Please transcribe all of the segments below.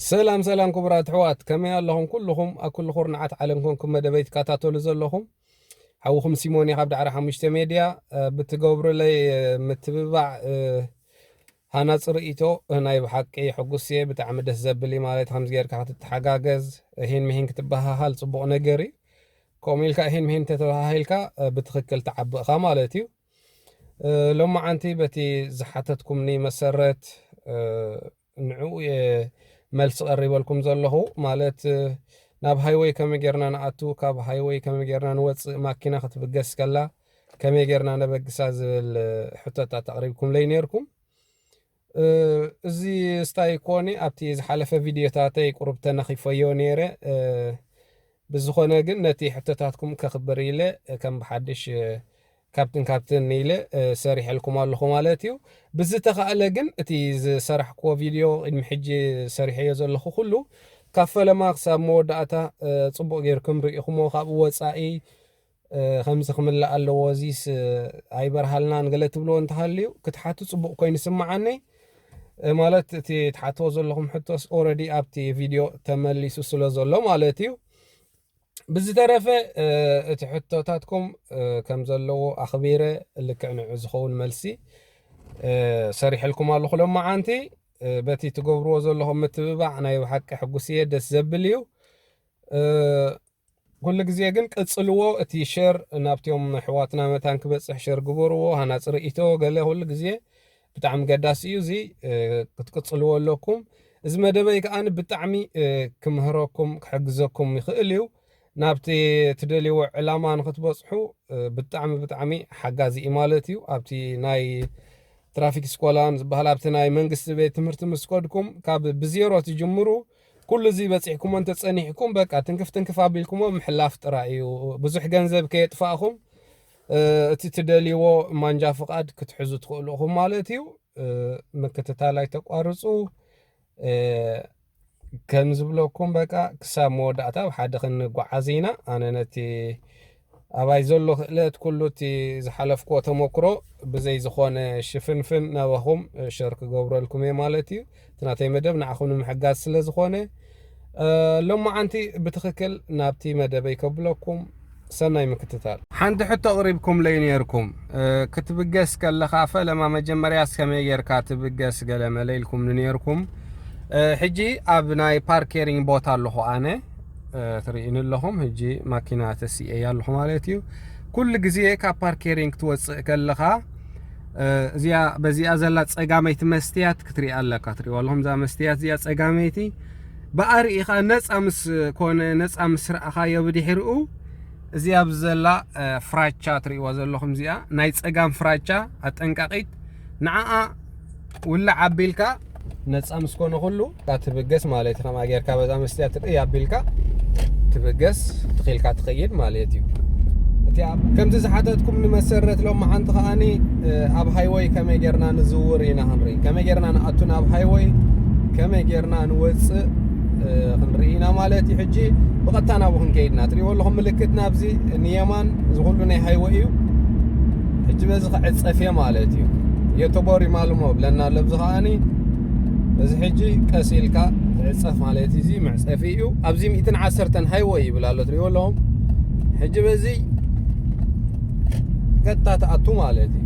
ሰላም ሰላም ክቡራት ኣሕዋት፣ ከመይ ኣለኹም ኩልኹም? ኣብ ኩሉ ኩርናዓት ዓለም ኮንኩም መደበይ ትከታተሉ ዘለኹም ሓውኹም ሲሞን እየ ካብ ዳዕሮ ሓሙሽተ ሜድያ። እ፣ ብትገብሩለይ፣ እ፣ ምትብባዕ፣ እ፣ ሃናፂ ርእይቶ፣ እ፣ ናይ ብሓቂ ሕጉስ እየ። ብጣዕሚ ደስ ዘብል እዩ ማለት፣ ከምዚ ጌርካ ክትተሓጋገዝ፣ እ፣ ሂን ምሂን ክትበሃሃል ፅቡቕ ነገር እዩ። ከምኡ ኢልካ ሂን ምሂን ተተባሃሂልካ፣ እ፣ ብትኽክል ትዓቢ ኢኻ ማለት እዩ። እ፣ ሎማዓንቲ በቲ ዝሓተትኩምኒ መሰረት፣ እ፣ ንዕኡ እየ መልሲ ቀሪበልኩም ዘለኹ። ማለት፣ እ፣ ናብ ሃይወይ ከመይ ጌርና ንኣቱ፣ ካብ ሃይወይ ከመይ ጌርና ንወፅእ፣ ማኪና ክትብገስ ከላ ከመይ ጌርና ነበግሳ ዝብል፣ እ፣ ሕቶታት ኣቕሪብኩምለይ ኔርኩም። እ፣ እዚ ስታይ ኮኒ ኣብቲ ዝሓለፈ ቪድዮታተይ ቁሩብ ተነኺፈዮ ኔረ። እ፣ ብዝኾነ ግን ነቲ ሕቶታትኩም ከኽብር ኢለ፣ እ፣ ከም ብሓድሽ፣ እ፣ ካብትን ካብትን ኢለ፣ እ፣ ሰሪሐልኩም ኣለኹ ማለት እዩ። ብዝተኻእለ ግን እቲ ዝሰራሕክዎ ቪድዮ ቅድሚ ሕጂ ሰሪሐዮ ዘለኹ ኩሉ ካብ ፈለማ ክሳብ መወዳእታ፣ እ፣ ጽቡቕ ጌርኩም ርኢኹሞ። ካብኡ ወጻኢ፣ እ፣ ከምዚ ክምላእ ኣለዎ፣ እዚስ፣ እ፣ ኣይበርሃልናን ገለ ትብልዎ እንተሃልዩ ክትሓቱ ጽቡቕ ኮይኑ ይስምዓኒ። እ፣ ማለት እቲ ትሓትዎ ዘለኹም ሕቶስ ኦረዲ ኣብቲ ቪድዮ ተመሊሱ ስለ ዘሎ ማለት እዩ። ብዝተረፈ፣ እ፣ እቲ ሕቶታትኩም፣ እ፣ ከም ዘለዎ ኣኽቢረ ልክዕ ንዑ ዝኸውን መልሲ፣ እ፣ ሰሪሐልኩም ኣለኹ ሎማዓንቲ። እ፣ በቲ ትገብርዎ ዘለኹም ምትብባዕ ናይ ብሓቂ ሕጉስ እየ፣ ደስ ዘብል እዩ። እ፣ ኩሉ ግዜ ግን ቀጽልዎ፣ እቲ ሸር ናብቲኦም ኣሕዋትና መታን ክበጽሕ ሸር ግበርዎ፣ ሃናጺ ርእይቶ ገለ ኩሉ ግዜ ብጣዕሚ ገዳሲ እዩ። እዚ፣ እ፣ ክትቅጽልዎ ኣለኩም። እዚ መደበይ ከኣ ብጣዕሚ፣ እ፣ ክምህረኩም፣ ክሕግዘኩም ይኽእል እዩ። ናብቲ ትደልይዎ ዕላማ ንኽትበጽሑ፣ እ፣ ብጣዕሚ፣ ብጣዕሚ ሓጋዚ እዩ ማለት እዩ። ኣብቲ ናይ ትራፊክ ስኮላን ዝበሃል ኣብቲ ናይ መንግስቲ ቤት ትምህርቲ ምስ ከድኩም፣ ካብ ብዜሮ ትጅምሩ፣ ኩሉ እዚ በጺሕኩሞ እንተጸኒሕኩም፣ በቃ ትንክፍ ትንክፍ ኣቢልኩሞ ምሕላፍ ጥራይ እዩ። ብዙሕ ገንዘብ ከየጥፋእኹም፣ እ፣ እቲ ትደልይዎ ማንጃ ፍቓድ ክትሕዙ ትኽእሉ ኢኹም ማለት እዩ። እ፣ ምክትታል ኣይተቋርጹ። እ፣ ከም ዝብለኩም፣ በቃ ክሳብ መወዳእታ ኣብ ሓደ ክንጓዓዝ ኢና። ኣነ ነቲ ኣባይ ዘሎ ክእለት፣ ኩሉ እቲ ዝሓለፍክዎ ተመክሮ ብዘይ ዝኾነ ሽፍንፍን ናባኹም ሸር ክገብረልኩም እየ ማለት እዩ። እቲ ናተይ መደብ ንዓኹም ንምሕጋዝ ስለ ዝኾነ፣ እ፣ ሎማዓንቲ ብትኽክል ናብቲ መደበይ ከብለኩም። ሰናይ ምክትታል። ሓንቲ ሕቶ ኣቕሪብኩምለይ ነይርኩም። እ፣ ክትብገስ ከለኻ ፈለማ መጀመርያስ ከመይ ጌርካ ትብገስ ገለ መለ ኢልኩምኒ ነይርኩም። እ፣ ሕጂ ኣብ ናይ ፓርኬሪንግ ቦታ ኣለኹ ኣነ። እ፣ ትርእዩኒ ኣለኹም። ሕጂ ማኪና ተሲኤያ ኣለኹ ማለት እዩ። ኩሉ ግዜ ካብ ፓርኬሪንግ ክትወጽእ ከለኻ፣ እ፣ እዚኣ፣ በዚኣ ዘላ ጸጋመይቲ መስትያት ክትሪኣ ኣለካ። ትሪእዋ ኣለኹም፣ እዛ መስትያት እዚኣ ጸጋመይቲ። ብኣርኢኻ ነጻ ምስ ኮነ፣ ነጻ ምስ ረኣኻዮ ብድሕሪኡ፣ እዚኣ ኣብዚ ዘላ፣ እ፣ ፍራቻ ትሪእዋ ዘለኹም፣ እዚኣ ናይ ጸጋም ፍራቻ ኣጠንቃቒት፣ ንዓኣ ውልዕ ኣቢልካ ነጻ ምስ ኮነ ኩሉ ትብገስ ማለት እዩ። ከምኣ ጌርካ በዛ መስትያት ትርኢ ኣቢልካ ትብገስ፣ ትኺልካ ትኸይድ ማለት እዩ። እቲ ኣብ፣ ከምቲ ዝሓተትኩም ንመሰረት ሎማዓንቲ ከኣኒ፣ እ፣ ኣብ ሃይወይ ከመይ ጌርና ንዝውር ኢና ክንርኢ፣ ከመይ ጌርና ንኣቱ ናብ ሃይወይ፣ ከመይ ጌርና ንወጽእ፣ እ፣ ክንርኢ ኢና ማለት እዩ። ሕጂ ብቐጥታ ናብኡ ክንከይድና ትሪእዎ ኣለኹም ምልክት ናብዚ ንየማን፣ እዚ ኩሉ ናይ ሃይወይ እዩ። ሕጂ በዚ ክዕጸፍ እየ ማለት እዩ። የተቦሪ ማልሞ ብለና ኣሎ። ኣብዚ ከኣኒ በዚ ሕጂ ቀስ ኢልካ ትዕጸፍ ማለት እዩ። እዚ መዕጸፊ እዩ። ኣብዚ ሚእትን ዓሰርተን ሃይወይ ይብል ኣሎ፣ ትሪእዎ ኣለኹም። ሕጂ በዚ ቀጥታ ትኣቱ ማለት እዩ።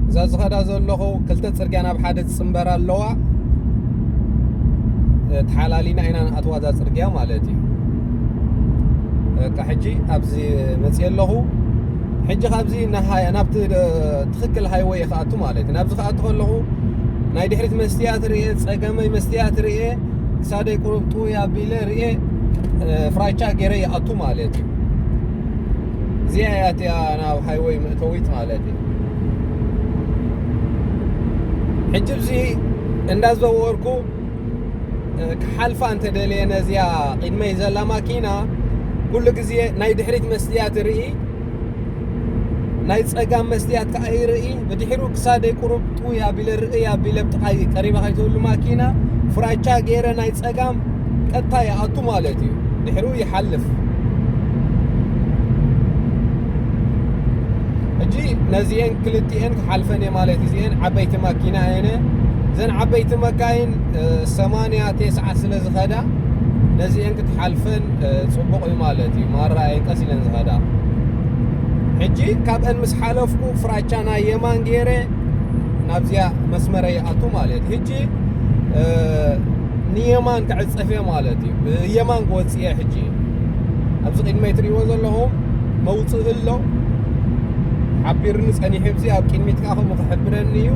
እዛ ዝኸዳ ዘለኹ ክልተ ጽርግያ ናብ ሓደ ዝጽንበራ ኣለዋ። ተሓላሊና ኢና ንኣትዋ እዛ ጽርግያ ማለት እዩ። በቃ ሕጂ ኣብዚ መጽየ ኣለኹ። ሕጂ ካብዚ ናሃ-፣ ናብቲ ደ-፣ ትኽክል ሃይወይ ክኣቱ ማለት እዩ። ናብዚ ክኣቱ ከለኹ ናይ ድሕሪት መስትያት ርኤ፣ ጸገመይ መስትያት ርኤ፣ ክሳደይ ቁሩብ ጥውይ ኣቢለ ርኤ፣ እ፣ ፍራቻ ገይረ ይኣቱ ማለት እዩ። እዚኣ እያ እቲኣ ናብ ሃይወይ መእተዊት ማለት እዩ። ሕጂ ኣብዚ እንዳዘወርኩ፣ እ፣ ክሓልፋ እንተደልየ ነዚኣ ቅድመይ ዘላ ማኪና ኩሉ ግዜ ናይ ድሕሪት መስትያት ርኢ፣ ናይ ጸጋም መስትያት ከኣ ይርኢ። ብድሕሩ ክሳደይ ቁሩብ ጥውይ ኣቢለ ርእይ ኣቢለ ብጥቓይ ቀሪባ ከይትህሉ ማኪና ፍራቻ ገይረ ናይ ጸጋም ቀጥታ ይኣቱ ማለት እዩ። ድሕሩ ይሓልፍ። ሕጂ ነዚኤን ክልቲኤን ክሓልፈን እየ ማለት እዩ። እዚኤን ዓበይቲ ማኪና እየን። እዘን ዓበይቲ መካይን ሰማንያ ቴስዓ ስለ ዝኸዳ ነዚኤን ክትሓልፈን ጽቡቕ እዩ ማለት እዩ። ማራ እየን ቀስ ኢለን ዝኸዳ። ሕጂ ካብአን ምስ ሓለፍኩ ፍራቻ ናይ የማን ገይረ ናብዚኣ መስመረ ይኣቱ ማለት እዩ። ሕጂ ንየማን ክዕፀፍ እየ ማለት እዩ። ብየማን ክወፅእ እየ። ሕጂ ኣብዚ ቅድመይ ትሪእዎ ዘለኹም መውፅእ ኣሎ። ሓቢርኒ ፀኒሑ፣ ኣብዚ ኣብ ቅድሚት ከዓ ከምኡ ክሕብረኒ እዩ።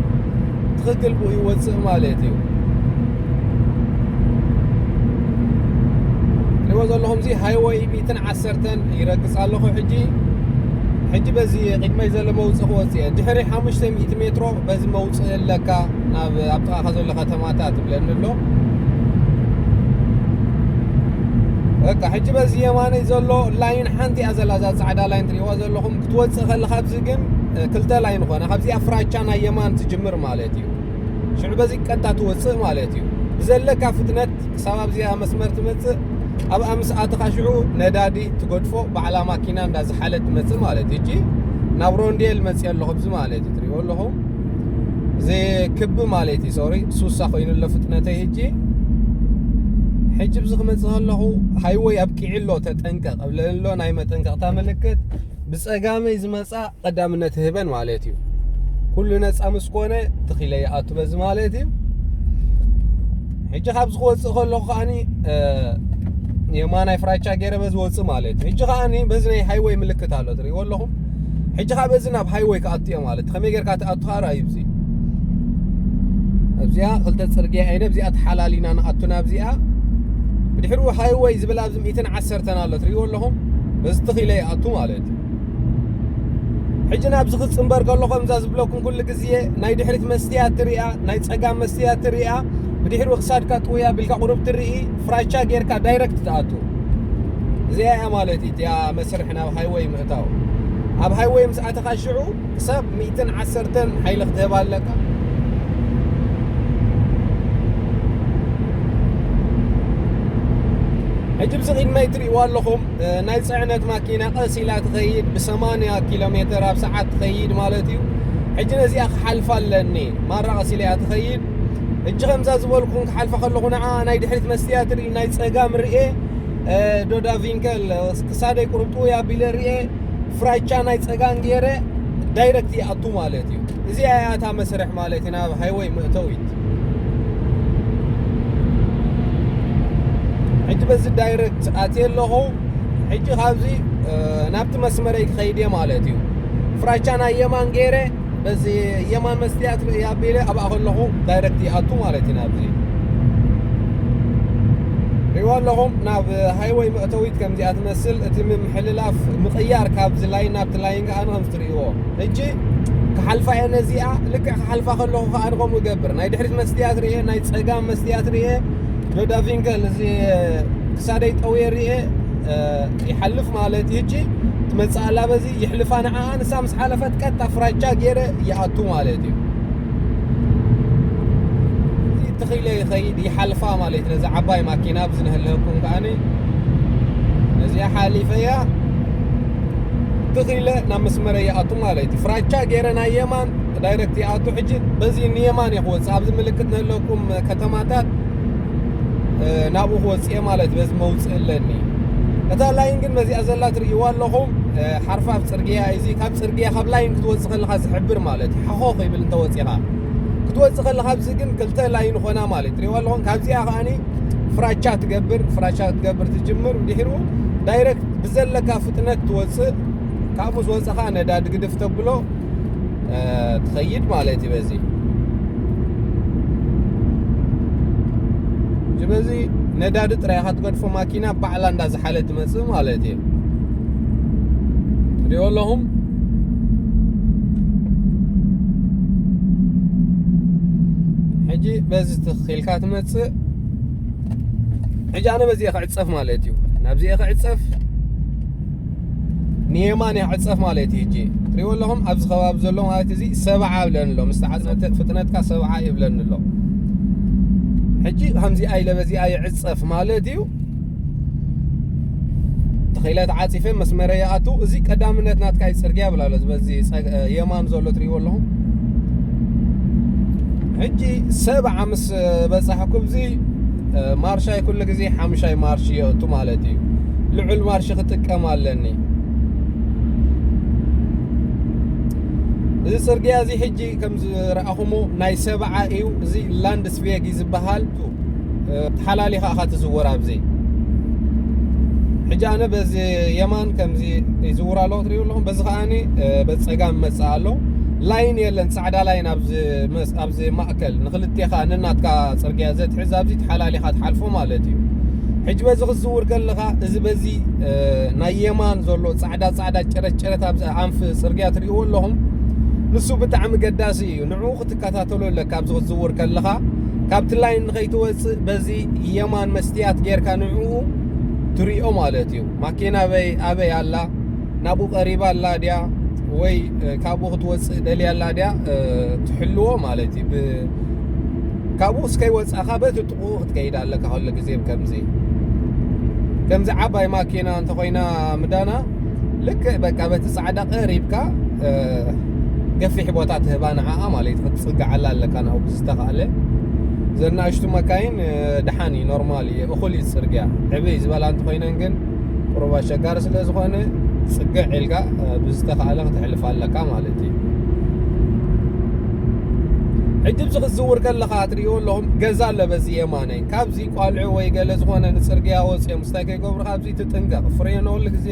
ትኽክል ብኡ ይወፅእ ማለት እዩ። ትሪእዎ ዘለኹም እዚ ሃይወይ ሚእትን ዓሰርተን ይረግፅ ኣለኹ። ሕጂ ሕጂ በዚ ቅድመይ ዘሎ መውፅእ ክወፅእ እየ። ድሕሪ ሓሙሽተ ሚእቲ ሜትሮ በዚ መውፅእ ኣለካ፣ ናብ ኣብ ጥቓኻ ዘሎ ከተማታት ትብለኒ ኣሎ። በቃ ሕጂ በዚ የማነይ ዘሎ ላይን ሓንቲ እያ ዘላ፣ እዛ ፃዕዳ ላይን ትሪእዋ ዘለኹም። ክትወፅእ ከለኻ ኣብዚ ግን ክልተ ላይን ኾነ፣ ካብዚኣ ፍራቻ ናይ የማን ትጅምር ማለት እዩ። ሽዑ በዚ ቀጥታ ትወፅእ ማለት እዩ። ብዘለካ ፍጥነት ክሳብ ኣብዚኣ መስመር ትመፅእ። ኣብኣ ምስ ኣተኻ ሽዑ ነዳዲ ትገድፎ፣ ባዕላ ማኪና እንዳዝሓለት ትመፅእ ማለት እዩ። ሕጂ ናብ ሮንዴል መፅእ ኣለኹ ኣብዚ ማለት እዩ። ትሪእዎ ኣለኹም እዚ ክቢ ማለት እዩ። ሶሪ፣ ሱሳ ኮይኑ ኣሎ ፍጥነተይ። ሕጂ ሕጂ ብዚ ክመፅእ ከለኹ ሃይወይ ኣብቂዑ ኣሎ፣ ተጠንቀቕ እብለኒ ኣሎ፣ ናይ መጠንቀቕታ ምልክት። ብፀጋመይ ዝመፃ ቀዳምነት ህበን ማለት እዩ። ኩሉ ነፃ ምስ ኮነ ትኺለ ይኣቱ በዚ ማለት እዩ። ሕጂ ካብዚ ክወፅእ ከለኹ ከዓኒ የማናይ ፍራቻ ገይረ በዚ ወፅእ ማለት እዩ። ሕጂ ከዓኒ በዚ ናይ ሃይወይ ምልክት ኣሎ፣ ትሪእዎ ኣለኹም። ሕጂ ካብ በዚ ናብ ሃይወይ ክኣቱ እየ ማለት። ከመይ ጌርካ ትኣቱ ከዓ ርኣዩ። እዚ ኣብዚኣ ክልተ ፅርግያ እየ፣ ኣብዚኣ ተሓላሊና ንኣቱ ናብዚኣ። ብድሕሪኡ ሃይወይ ዝብል ኣብዚ ሚእትን ዓሰርተን ኣሎ፣ ትሪእዎ ኣለኹም። በዚ ትኺለ ይኣቱ ማለት እዩ። ሕጂ ናብዚ ክፅንበር ከሎ ከምዛ ዝብለኩም ኩሉ ግዜ ናይ ድሕሪት መስትያት ትሪኣ፣ ናይ ፀጋም መስትያት ትሪኣ። ብድሕሪኡ ክሳድካ ጥውይ ኣቢልካ ቁሩብ ትርኢ፣ ፍራቻ ጌርካ ዳይረክት ትኣቱ። እዚኣ እያ ማለት እዩ እቲኣ መስርሕ ናብ ሃይወይ ምእታው። ኣብ ሃይወይ ምስ ኣተኻ ሽዑ ክሳብ ሚእትን ዓሰርተን ሓይሊ ክትህብ ኣለካ። ሕጂ ብዚ ቅድመይ ትርእይዋ ኣለኹም፣ እ፣ ናይ ጽዕነት ማኪና ቀስ ኢላ ትኸይድ፣ ብሰማንያ ኪሎ ሜትር ኣብ ሰዓት ትኸይድ ማለት እዩ። ሕጂ ነዚኣ ክሓልፋ ኣለኒ፣ ማራ ቀስ ኢላ እያ ትኸይድ። ሕጂ ከምዛ ዝበልኩም ክሓልፋ ከለኹ ንዓ ናይ ድሕሪት መስትያት ርኢ፣ ናይ ጸጋም ርኤ፣ እ፣ ዶዳ ቪንከል፣ እ፣ ክሳደይ ቁርብጡ ኣቢለ ርኤ፣ ፍራቻ ናይ ጸጋም ገይረ ዳይረክት ይኣቱ ማለት እዩ። እዚኣ እያ እታ መስርሕ ማለት እዩ፣ ናብ ሃይወይ መእተዊት። ሕጂ በዚ ዳይረክት ኣትየ ኣለኹ። ሕጂ ካብዚ፣ እ፣ ናብቲ መስመረይ ክኸይድ እየ ማለት እዩ። ፍራቻ ናይ የማን ገይረ በዚ የማን መስትያት ርእያ ኣቢለ ኣብኣ ከለኹ ዳይረክት ይኣቱ ማለት እዩ ናብዚ። ሪእዋ ኣለኹም፣ ናብ ሃይወይ መእተዊት ከምዚኣ ትመስል። እቲ ምምሕልላፍ ምቕያር ካብዚ ላይን ናብቲ ላይን ከኣ ከምዚ ትርእይዎ። ሕጂ ክሓልፋ እየ ነዚኣ፣ ልክዕ ክሓልፋ ከለኹ ከኣ ከምኡ እገብር። ናይ ድሕሪት መስትያት ርእየ፣ ናይ ጸጋም መስትያት ርእየ፣ ዶዳ ቪንከል እዚ ክሳደይ ጠውየ ርእየ፣ እ፣ ይሓልፍ ማለት እዩ። ሕጂ ትመጽእ ኣላ በዚ፣ ይሕልፋ ንዓኣ። ንሳ ምስ ሓለፈት ቀጥታ ፍራቻ ገይረ ይኣቱ ማለት እዩ። እዚ ትኺለ ይኸይድ፣ ይሓልፋ ማለት እዩ። ነዚ ዓባይ ማኪና ኣብዚ ንህልወኩም ከኣኒ ነዚኣ ሓሊፈያ ትኺለ ናብ መስመረ ይኣቱ ማለት እዩ። ፍራቻ ገይረ ናይ የማን ዳይረክት ይኣቱ። ሕጂ በዚ ንየማን እየ ክወፅእ። ኣብዚ ምልክት ንህለኩም ከተማታት፣ እ፣ ናብኡ ክወፅእ እየ ማለት በዚ መውፅእ ኣለኒ። እታ ላይን ግን በዚኣ ዘላ ትርእይዋ ኣለኹም፣ እ፣ ሓርፋፍ ፅርግያ እዩ። እዚ ካብ ፅርግያ ካብ ላይን ክትወፅእ ከለኻ ዝሕብር ማለት እዩ። ሓኾኽ ይብል እንተወፂኻ። ክትወፅእ ከለኻ ኣብዚ ግን ክልተ ላይን ኾና ማለት ትርእይዋ ኣለኹም። ካብዚኣ ከኣኒ ፍራቻ ትገብር፣ ፍራቻ ክትገብር ትጅምር። ድሒሩ ዳይረክት ብዘለካ ፍጥነት ትወፅእ። ካብኡ ዝወፀኻ ነዳዲ ግድፍ ተብሎ፣ እ፣ ትኸይድ ማለት እዩ። በዚ እዚ በዚ ነዳዲ ጥራይ ኢኻ ትገድፎ፣ ማኪና ባዕላ እንዳዝሓለ ትመፅእ ማለት እዩ። ትሪኦ ኣለኹም። ሕጂ በዚ ትኺልካ ትመፅእ። ሕጂ ኣነ በዚ እየ ክዕፀፍ ማለት እዩ። ናብዚ እየ ክዕፀፍ፣ ንየማን እየ ክዕፀፍ ማለት እዩ። ሕጂ ትሪእዎ ኣለኹም፣ ኣብዚ ከባቢ ዘሎ ማለት እዚ ሰብዓ ይብለኒ ኣሎ። ምስ ተዓፀተ ፍጥነትካ ሰብዓ ይብለኒ ኣሎ። ሕጂ ከምዚኣ ኢለ በዚኣ ይዕፀፍ ማለት እዩ። እቲ ኸይለ ተዓፂፈ መስመረ ይኣቱ። እዚ ቀዳምነት ናትካ እዩ ፅርግያ ብላ ኣሎ። በዚ ፀግ-፣ የማን ዘሎ ትሪእዎ ኣለኹም። ሕጂ ሰብዓ ምስ በፃሕኩ፣ እዚ ማርሻይ ኩሉ ግዜ ሓምሻይ ማርሽ የእቱ ማለት እዩ። ልዑል ማርሽ ክጥቀም ኣለኒ። እዚ ፅርግያ እዚ ሕጂ ከም ዝረኣኹሞ ናይ ሰብዓ እዩ። እዚ ላንድስቬግ እዩ ዝበሃል። ተሓላሊኻ ኢኻ ትዝወር ኣብዚ። ሕጂ ኣነ በዚ የማን ከምዚ ይዝውር ኣለኹ ትሪኡ ኣለኹም። በዚ ከኣኒ በፀጋም መፅእ ኣሎ። ላይን የለን፣ ፃዕዳ ላይን ኣብዚ መስ-፣ ኣብዚ ማእከል ንክልቴኻ ንናትካ ፅርግያ ዘትሕዝ ኣብዚ ተሓላሊኻ ትሓልፎ ማለት እዩ። ሕጂ በዚ ክትዝውር ከለኻ እዚ በዚ ናይ የማን ዘሎ ፃዕዳ ፃዕዳ ጨረት ጨረት ኣብዚ ኣንፍ ፅርግያ ትሪእዎ ኣለኹም። ንሱ ብጣዕሚ ገዳሲ እዩ። ንዕኡ ክትከታተሎ ኣለካ ኣብዚ ክትዝውር ከለኻ። ካብቲ ላይን ንኸይትወፅእ በዚ የማን መስትያት ጌርካ ንዕኡ ትሪኦ ማለት እዩ። ማኪና ኣበይ ኣበይ ኣላ፣ ናብኡ ቀሪባ ኣላ ድያ ወይ፣ እ፣ ካብኡ ክትወፅእ ደልያ ኣላ ድያ፣ እ፣ ትሕልዎ ማለት እዩ። ብ-፣ ካብኡ እስከይ ወፃኻ በቲ ጥቕኡ ክትከይድ ኣለካ። ኩሉ ግዜ ከምዚ፣ ከምዚ ዓባይ ማኪና እንተኾይና ምዳና ልክዕ በቃ በቲ ፃዕዳ ቀሪብካ፣ እ፣ ገፊሕ ቦታ ትህባ ንዓኣ ማለት እዩ። ክትፅግዓላ ኣለካ ናብኡ ብዝተኻእለ። ዘናእሽቱ መካይን፣ እ፣ ደሓን እዩ፣ ኖርማል እዩ፣ እኹል እዩ ፅርግያ። ዕብይ ዝበላ እንተኾይነን ግን ቁሩብ ኣሸጋሪ ስለ ዝኾነ ፅግዕ ኢልካ፣ እ፣ ብዝተኻእለ ክትሕልፍ ኣለካ ማለት እዩ። ሕጂ ኣብዚ ክትዝውር ከለኻ ትሪእዎ ኣለኹም ገዛ ኣሎ በዚ የማነይ። ካብዚ ቋልዑ ወይ ገለ ዝኾነ ንፅርግያ ወፂኦም ስታይ ከይገብሩ ካብዚ ትጥንቀቕ። ፍሬኖ ኩሉ ግዜ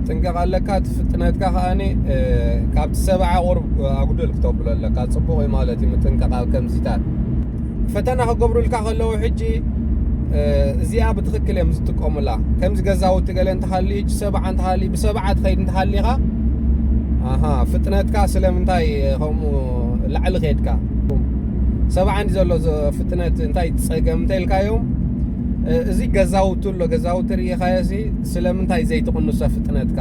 ጥንቀቕ ኣለካ። እቲ ፍጥነትካ ከኣኒ፣ እ፣ ካብቲ ሰብዓ ቁሩብ ኣጉድል ክተብሎ ኣለካ። ፅቡቕ እዩ ማለት እዩ ምጥንቀቕ ኣብ ከምዚታት። ፈተና ክገብሩልካ ከለዉ ሕጂ፣ እ፣ እዚኣ ብትኽክል እዮም ዝጥቀሙላ። ከምዚ ገዛውቲ ገለ እንተሃልዩ፣ ሕጂ ሰብዓ እንተሃልዩ፣ ብሰብዓ ትኸይድ እንተሃሊኻ፣ ኣሃ፣ ፍጥነትካ ስለምንታይ ከምኡ ላዕሊ ኸድካ? ሰብዓ እንዲ ዘሎ ዝ-፣ ፍጥነት እንታይ ጸገም እንተ ኢልካዮም፣ እ፣ እዚ ገዛውቲ ኣሎ፣ ገዛውቲ ርኢኻዮሲ ስለምንታይ ዘይትቕንሶ ፍጥነትካ?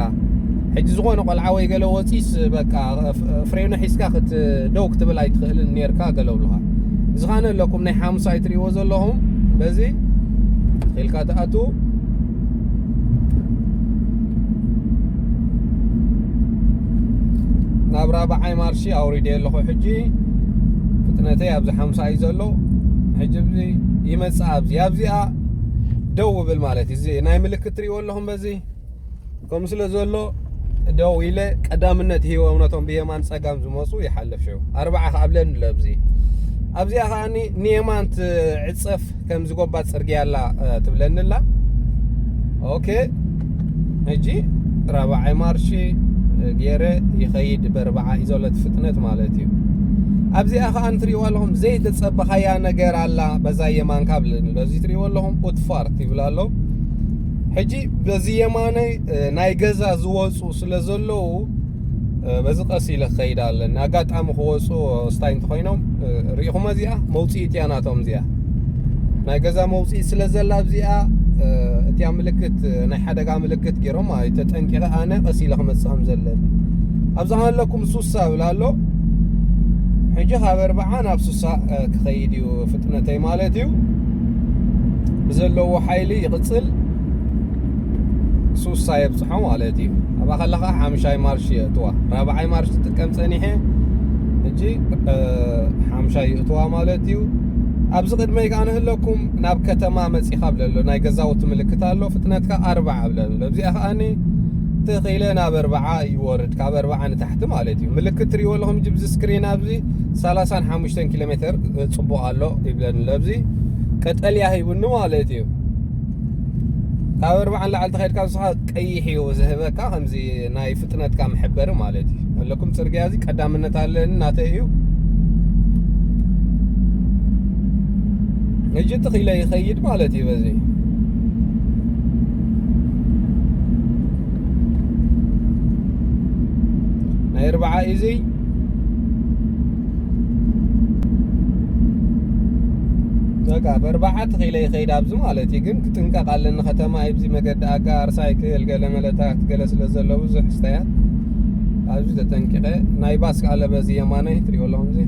ሕጂ ዝኾነ ቆልዓ ወይ ገለ ወጺስ በቃ ፍ-፣ ፍሬኑ ሒዝካ ክት-፣ ደው ክትብል ኣይትኽእልን ኔርካ ገለ ብሉኻ። እዚ ኻነ ኣለኩም ናይ ሓሙሳይ ትሪእዎ ዘለኹም በዚ ኢልካ ትኣቱ። ናብ ራብዓይ ማርሺ ኣውሪደ ኣለኹ። ሕጂ ፍጥነተይ ኣብዚ ሓምሳ እዩ ዘሎ። ሕጂ ኣብዚ ይመጽእ፣ ኣብዚ ኣብዚኣ ደው እብል ማለት እዩ። እዚ ናይ ምልክት ትሪእዎ ኣለኹም በዚ ከምኡ ስለ ዘሎ ደው ኢለ ቀዳምነት ሂቦም ነቶም ብየማን ጸጋም ዝመጹ ይሓልፍ። ሽዑ ኣርባዓ ክኣብለኒ ኣሎ ኣብዚ። ኣብዚኣ ከኣኒ ንየማን ትዕጸፍ ከም ዝጎባ ጽርግያ ኣላ፣ እ፣ ትብለኒ ኣላ። ኦኬ፣ ሕጂ ራብዓይ ማርሺ፣ እ፣ ገይረ ይኸይድ፣ በርባዓ እዩ ዘሎ እቲ ፍጥነት ማለት እዩ። ኣብዚኣ ከኣ እንትሪእዋ ኣለኹም ዘይተጸበኻያ ነገር ኣላ፣ በዛ የማንካ ብለኒ ኣሎ። እዚ ትሪእዎ ኣለኹም ኡትፋርት ይብል ኣሎ። ሕጂ በዚ የማነይ፣ እ፣ ናይ ገዛ ዝወፁ ስለ ዘለዉ፣ እ፣ በዚ ቀስ ኢለ ክኸይድ ኣለኒ። ኣጋጣሚ ክወፁ ስታይ እንተኾይኖም፣ እ፣ ርኢኹም እዚኣ መውፅኢት እያ ናቶም እዚኣ። ናይ ገዛ መውፅኢት ስለ ዘላ ኣብዚኣ፣ እ፣ እቲያ ምልክት፣ እ፣ ናይ ሓደጋ ምልክት ገይሮም ማለት እዩ። ተጠንቂቐ ኣነ ቀስ ኢለ ክመፅእ ከም ዘለኒ። ኣብዛ ከለኩም ሱሳ ይብል ኣሎ። ሕጂ ካብ ኣርባዓ ናብ ሱሳ፣ እ፣ ክኸይድ እዩ ፍጥነተይ ማለት እዩ። ብዘለዎ ሓይሊ ይቕጽል። ሱሳ የብጽሖ ማለት እዩ። ኣብኣ ከለኻ ሓምሻይ ማርሽ የእትዋ። ራብዓይ ማርሽ ትጥቀም ጸኒሐ። ሕጂ፣ እ፣ ሓምሻይ የእትዋ ማለት እዩ። ኣብዚ ቅድመይ ከኣ ንህለኩም ናብ ከተማ መጺኻ ብለሎ ናይ ገዛውቲ ምልክት ኣሎ። ፍጥነትካ ኣርባዓ ብለሎ። ኣብዚኣ ከኣኒ ትኽ ኢለ ናብ ኣርባዓ ይወርድ። ካብ ኣርባዓ ንታሕቲ ማለት እዩ። ምልክት ትሪእዎ ኣለኹም፣ ሕጂ ብዚ ስክሪን ኣብዚ ሰላሳን ሓሙሽተን ኪሎ ሜትር ጽቡቕ ኣሎ ይብለኒ ኣሎ። ኣብዚ ቀጠልያ ሂቡኒ ማለት እዩ። ካብ ኣርባዓ ንላዕሊ ተኸይድካ ንስኻ ቀይሕ እዩ ዝህበካ፣ ከምዚ ናይ ፍጥነትካ መሐበሪ ማለት እዩ። ኣለኩም ጽርግያ እዚ ቀዳምነት ኣለኒ ናተይ እዩ። ሕጂ ትኽ ኢለ ይኸይድ ማለት እዩ በዚ። ናይ ኣርባዓ እዩ እዚ። በቃ ብኣርባዓ ትኽ ኢለ ይኸይድ ኣብዚ ማለት እዩ። ግን ክጥንቀቕ ኣለኒ፣ ከተማ እዩ፣ ኣብዚ መገዲ ኣጋር ሳይክል ገለ መለታት ገለ ስለ ዘሎ ብዙሕ ስተያት ኣብዚ ተጠንቂቐ። ናይ ባስ ከኣ ኣሎ በዚ የማነይ ትሪእዎ ኣለኹም እዚ።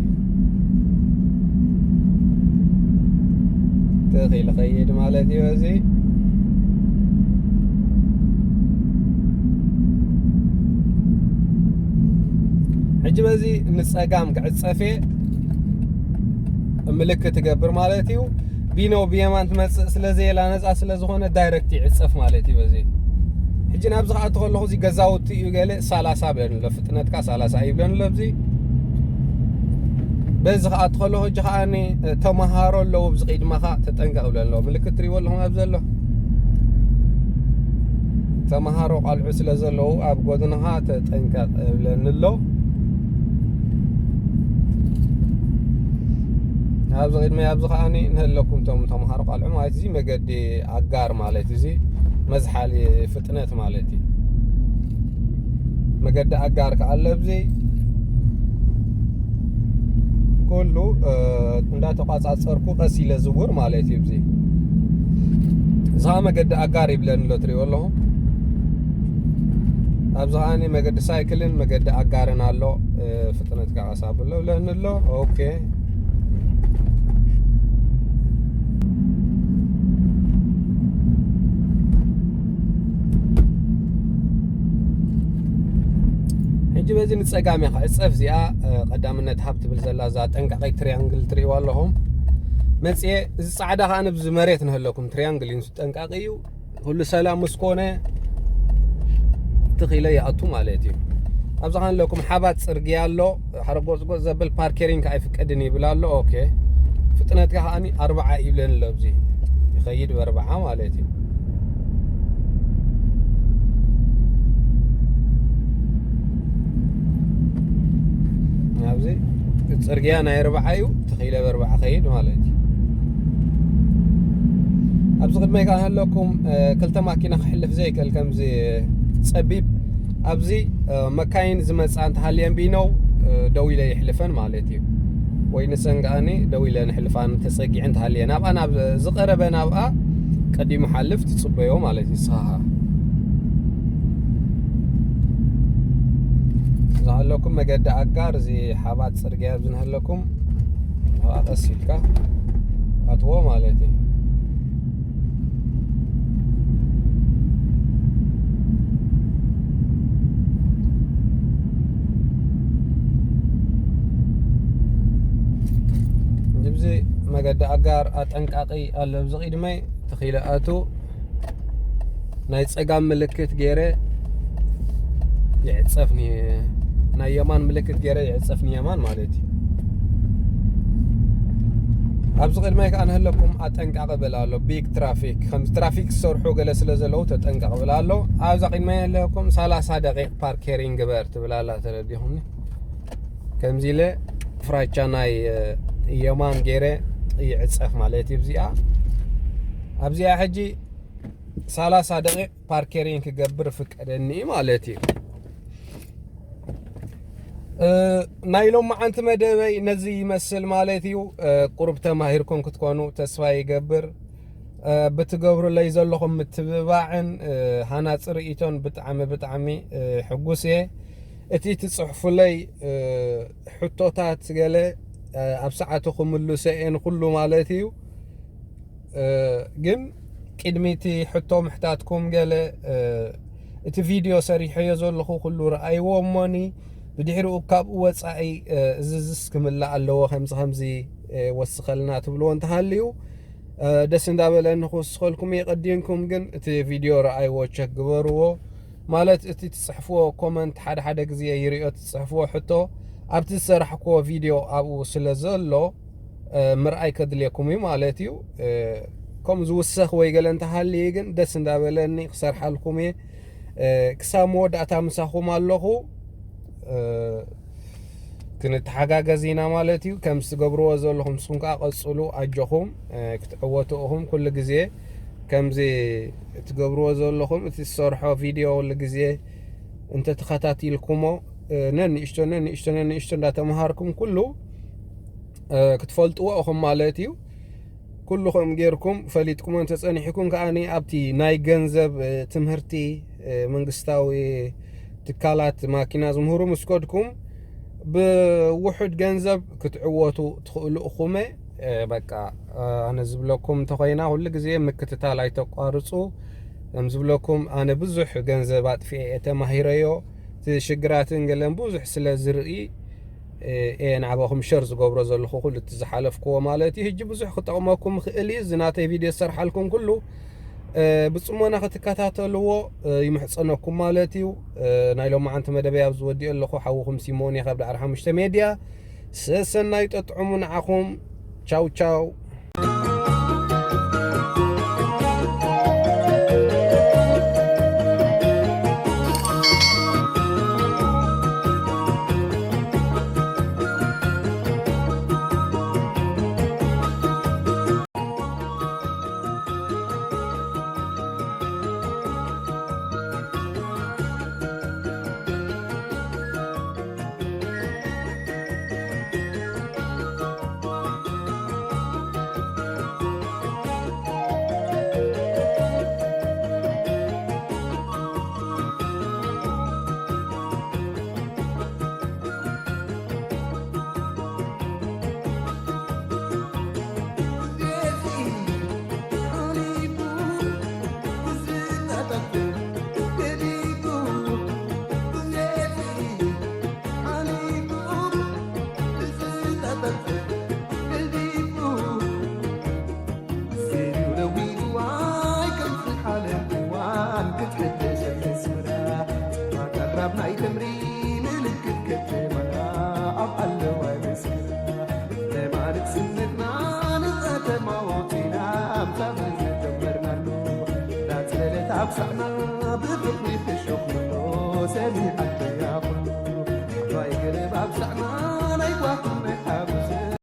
ትኽ ኢለ ኸይድ ማለት እዩ እዚ። በዚ ንጸጋም ክዕጸፍ እየ፣ ምልክት ትገብር ማለት እዩ። ቢኖ ብየማን ትመጽእ ስለ ዘየላ ነጻ ስለ ዝኾነ ዳይረክት ይዕጸፍ ማለት እዩ። በዚ ሕጂ ናብዚ ክኣቱ ከለኹ እዚ ገዛውቲ እዩ ገለ ሰላሳ ብለኒ ኣሎ፣ ፍጥነትካ ሰላሳ እዩ ብለኒ ኣሎ። ኣብዚ በዚ ክኣቱ ከለኹ ሕጂ ከኣ ተመሃሮ ኣለዉ ኣብዚ ቅድመኻ ተጠንቀቕ ብለኒ ኣሎ። ምልክት ትሪእዎ ኣለኹም ኣብዚ ዘሎ ተመሃሮ ቃልዑ ስለ ዘለዉ ኣብ ጎድንኻ ተጠንቀቕ እብለኒ ኣሎ። ኣብዚ ቅድመይ ኣብዚ ከኣኒ ንህለኩም ቶም ተምሃሮ ቃልዑ ማለት እዚ መገዲ ኣጋር ማለት እዚ መዝሓሊ ፍጥነት ማለት እዩ። መገዲ ኣጋር ከኣለ ኣብዚ ኩሉ እንዳተቋጻጸርኩ ቀስ ኢለ ዝውር ማለት እዩ። እዚ እዚ መገዲ ኣጋር ይብለኒ ኣሎ ትሪእዎ ኣለኹም። ኣብዚ ከኣኒ መገዲ ሳይክልን መገዲ ኣጋርን ኣሎ። ፍጥነትካ ቀስ ኣብሎ ብለኒ ኣሎ። ኦኬ። ሕጂ በዚ ንጸጋም እያ ክዕጸፍ እዚኣ ቀዳምነት ሃብ ትብል ዘላ እዛ ጠንቃቂ ትሪያንግል ትሪእዋ ኣለኹም። መጽኤ እዚ ጻዕዳ ከኣ ንብዚ መሬት ንህለኩም ትሪያንግል እዩ ጠንቃቂ እዩ። ኩሉ ሰላም ምስ ኮነ ትኺለ ይኣቱ ማለት እዩ። ኣብዛ ከን ኣለኩም ሓባት ጽርግያ ኣሎ። ሓረጎጽጎጽ ዘብል ፓርኬሪንግ ኣይፍቀድን ይብል ኣሎ። ኦኬ። ፍጥነትካ ከኣኒ ኣርባዓ ይብለን ኣሎ። ኣብዚ ይኸይድ ብኣርባዓ ማለት እዩ። ኣብዚ ጽርግያ ናይ ኣርባዓ እዩ። ትኺለ ብኣርባዓ ኸይድ ማለት እዩ። ኣብዚ ቅድመይ ከኣ ኣለኩም ክልተ ማኪና ክሕልፍ ዘይክእል ከምዚ ጸቢብ ኣብዚ መካይን ዝመጻ እንተሃልየን ቢነው ደው ኢለ ይሕልፈን ማለት እዩ። ወይ ንሰን ከኣኒ ደው ኢለ ንሕልፋን ተጸጊዐን እንተሃልየን ኣብኣ ናብ ዝቐረበ ናብኣ ቀዲሙ ሓልፍ ትጽበዮ ማለት እዩ። ንስኻ ዝሃለኩም መገዲ ኣጋር እዚ ሓባት ጽርግያ ኣብዚ ንሃለኩም ቀስ ኢልካ ኣትዎ ማለት እዩ። እዚ መገዲ ኣጋር ኣጠንቃቂ ኣሎ። ኣብዚ ቅድመይ ተኺለ ኣቱ ናይ ጸጋም ምልክት ገይረ ይዕጸፍ ኒ-፣ ናይ የማን ምልክት ገይረ ይዕጸፍ ንየማን ማለት እዩ። ኣብዚ ቅድመይ ከኣ ንህለኩም ኣጠንቃቂ ብል ኣሎ። ቢግ ትራፊክ፣ ከም ትራፊክ ዝሰርሑ ገለ ስለ ዘለዉ ተጠንቀቂ ብል ኣሎ። ኣብዛ ቅድመይ ንህለኩም ሰላሳ ደቂቕ ፓርኬሪንግ ግበር ትብል ኣላ፣ ተረዲኹምኒ? ከምዚ ኢለ ፍራቻ ናይ የማን ገይረ ይዕጸፍ ማለት እዩ። ኣብዚኣ ኣብዚኣ ሕጂ ሰላሳ ደቂቕ ፓርኬሪንግ ክገብር ፍቀደኒ ማለት እዩ። ናይ ሎማዓንቲ መደበይ ነዚ ይመስል ማለት እዩ። ቁሩብ ተማሂርኩም ክትኮኑ ተስፋ ይገብር። ብትገብሩለይ ዘለኹም ምትብባዕን ሃናፂ ርእይቶን ብጣዕሚ ብጣዕሚ ሕጉስ እየ። እቲ ትፅሕፉለይ ሕቶታት ገለ ኣብ ሰዓቱ ክምልሶ እየ ንኩሉ ማለት እዩ። ግን ቅድሚ እቲ ሕቶ ምሕታትኩም ገለ እቲ ቪድዮ ሰሪሐዮ ዘለኹ ኩሉ ረኣይዎ እሞኒ ብድሕሪኡ ካብኡ ወፃኢ እዝዝስ ክምላእ ኣለዎ ከምዚ ከምዚ ወስኸልና ትብልዎ እንተሃልዩ ደስ እንዳበለኒ ክውስኸልኩም እየ። ቀዲምኩም ግን እቲ ቪድዮ ረኣይዎ ቸክ ግበርዎ። ማለት እቲ ትፅሕፍዎ ኮመንት ሓደ ሓደ ግዜ ይሪኦ ትፅሕፍዎ ሕቶ ኣብቲ ዝሰራሕክዎ ቪድዮ ኣብኡ ስለ ዘሎ ምርኣይ ከድልየኩም እዩ ማለት እዩ። ከም ዝውሰኽ ወይ ገለ እንተሃልየ ግን ደስ እንዳበለኒ ክሰርሓልኩም እየ። ክሳብ መወዳእታ ምሳኹም ኣለኹ። ክንተሓጋገዝ ኢና ማለት እዩ። ከም ዝትገብርዎ ዘለኹም ንስኹም ከዓ ቀፅሉ፣ ኣጆኹም ክትዕወቱ ኢኹም። ኩሉ ግዜ ከምዚ እትገብርዎ ዘለኹም እቲ ዝሰርሖ ቪድዮ ኩሉ ግዜ እንተተኸታቲልኩሞ ነንእሽቶ ነንእሽቶ ነንእሽቶ እንዳተምሃርኩም ኩሉ ክትፈልጥዎ ኢኹም ማለት እዩ። ኩሉ ከም ጌርኩም ፈሊጥኩሞ እንተጸኒሕኩም ከኣ ኣብቲ ናይ ገንዘብ ትምህርቲ መንግስታዊ ትካላት ማኪና ዝምህሩ ምስ ከድኩም ብውሑድ ገንዘብ ክትዕወቱ ትኽእሉ እኹመ። በቃ ኣነ ዝብለኩም እንተኾይና ኩሉ ግዜ ምክትታል ኣይተቋርፁ። ከም ዝብለኩም ኣነ ብዙሕ ገንዘብ ኣጥፊኤ እየ ተማሂረዮ። እቲ ሽግራትን ገለን ብዙሕ ስለ ዝርኢ እየ ንዓባኹም ሸር ዝገብሮ ዘለኹ፣ ኩሉ እቲ ዝሓለፍክዎ ማለት እዩ። ሕጂ ብዙሕ ክጠቕመኩም ክእል እዩ። እዚ ናተይ ቪድዮ ዝሰርሓልኩም ኩሉ ብጽሞና ክትከታተልዎ ይምሕጸነኩም ማለት እዩ። ናይ ሎማዓንቲ መደበይ ኣብዚ ወዲኦ ኣለኹ። ሓውኹም ሲሞን እየ ካብ ዳዕሮ ሓሙሽተ ሜድያ። ሰሰናዩ ጠጥዑሙ ንዓኹም። ቻው ቻው።